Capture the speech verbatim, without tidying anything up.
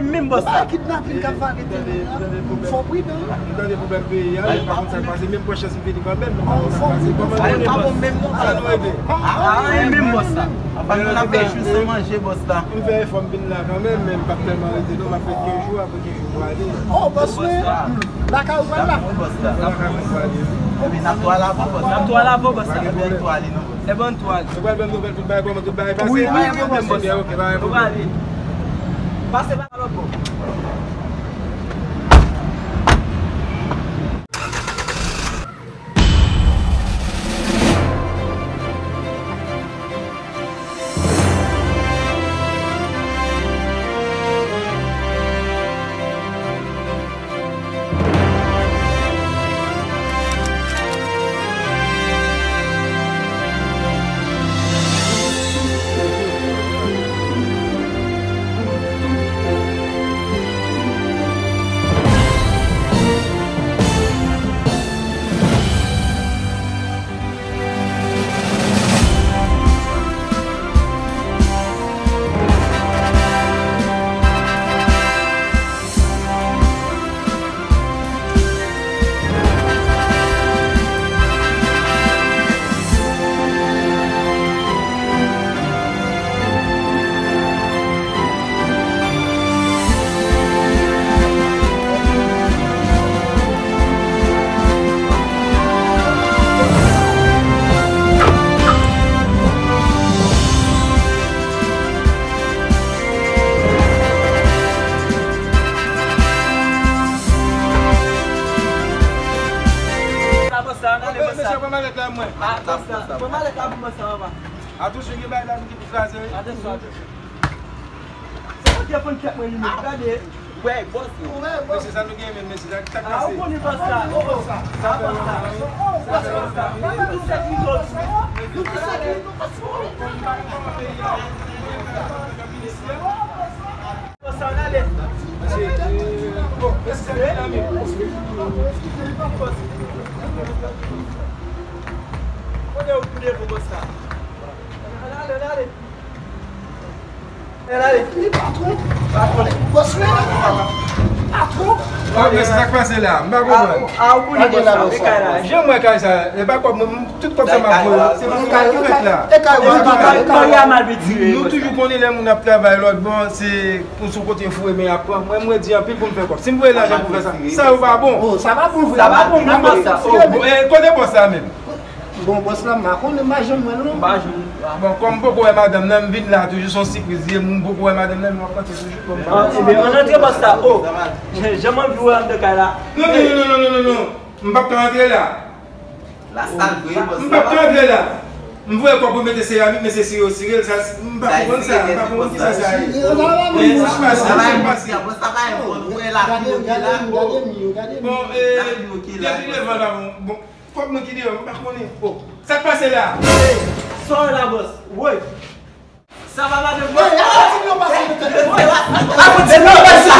li menm, bòs la. Kidnapin k ap vale teren an. Fò pridan. M tande pwoblèm peyi a, men pa konn sa k pase, men m pran chans m vini kanmenm, men pa konn sa k pase. Kòman nou ye, bòs? Sa nou rete? Ah, li menm, bòs la. Anfèt, nou ap fè jou san manje, bòs la. M fè efò, m vin la kanmenm, men m p ap tèlman rete non, m ap fè kenz jou, apre kenz jou m prale. Oh, bòs mwen, lakay ou pral la? Lakay mwen prale. Epi n ap tou al avan, bòs la. N ap tou al avan, bòs la. Pa gen pwoblèm. Ebyen, n tou ale. Nou pral ban m nouvèl tout bagay, kòman tout bagay pase? Wi, wi, wi, bòs la. Ebyen, ok, pa gen pwoblèm. Nou prale. Pase pa lòt bò. Mesye, pran malèt la mwen. Atouch, gen bagay la ki pou kraze, wi. Atansyon, atansyon. Se pou telefòn kèt mwen li menm, gade. Wè, bòs yo. Mesye, sa nou gen menm, mesye, sa k pase? Ah, ou konnen bòs la. Oh, oh. Sa fè lontan, wi. Sa fè lontan. Nou tout sèt nou tout. Nou tout sèt nou tout. Bòs la, n ale. Mesye, bon, mesye, sa vin nan men. Kote ou pou devan bòs la? N ale, n ale. N ale. Li patwon. Patwon. Bòs mwen. Patwon. Ah, men se sa k pase la. M pa konprann. Ah, ou konnen bòs la. Men kay la. Jan m wè kay sa, e pa kòb mwen, tout Kòb sa m ap voye, se pa kòb ki fèt la. E kay wè, e kay wè. Marye a mal pi tire. Nou toujou konnen lè moun ap travay lòt bò, se pou sou kote foure men y ap pran. Mwen, mwen di anpil pou m fè kòb. Si m voye lajan pou fè sa, sa yo pa bon. Oh, sa pa bon vre. Sa pa bon, non, bòs sa. Oh, bon, e, kote bòs la menm? Bon, bòs la, m pa konnen, m pa janm wè l, non. M pa janm. Bon, kòm m poko wè madanm nan, m vin la toujou, se yon sipriz li ye, m poko wè madanm nan, m ap rantre toujou. Bon, ah, ebyen, ann antre bòs la. Oh, jan m anvi wè anndan kay la. Non, non, non. M p ap ka antre la. La sal vre, bòs. M p ap ka antre la. M voye kòb pou mete seramik, men se sire yo sire l, sa, m pa konprann sa, m pa konprann kisa sa ye. Men sa pase, sa pase. Bòs la pa yon bon, ou wè lapli yo ki la. Bon, e, depi devan la, bon, bon, kòb mwen ki deyò, m pa konnen. Oh, sa k pase la? Sa w la, bòs? Woy. Sa va, madanm? Hey, apa ti blan pase nan tèt mwen? Apa ti blan pase?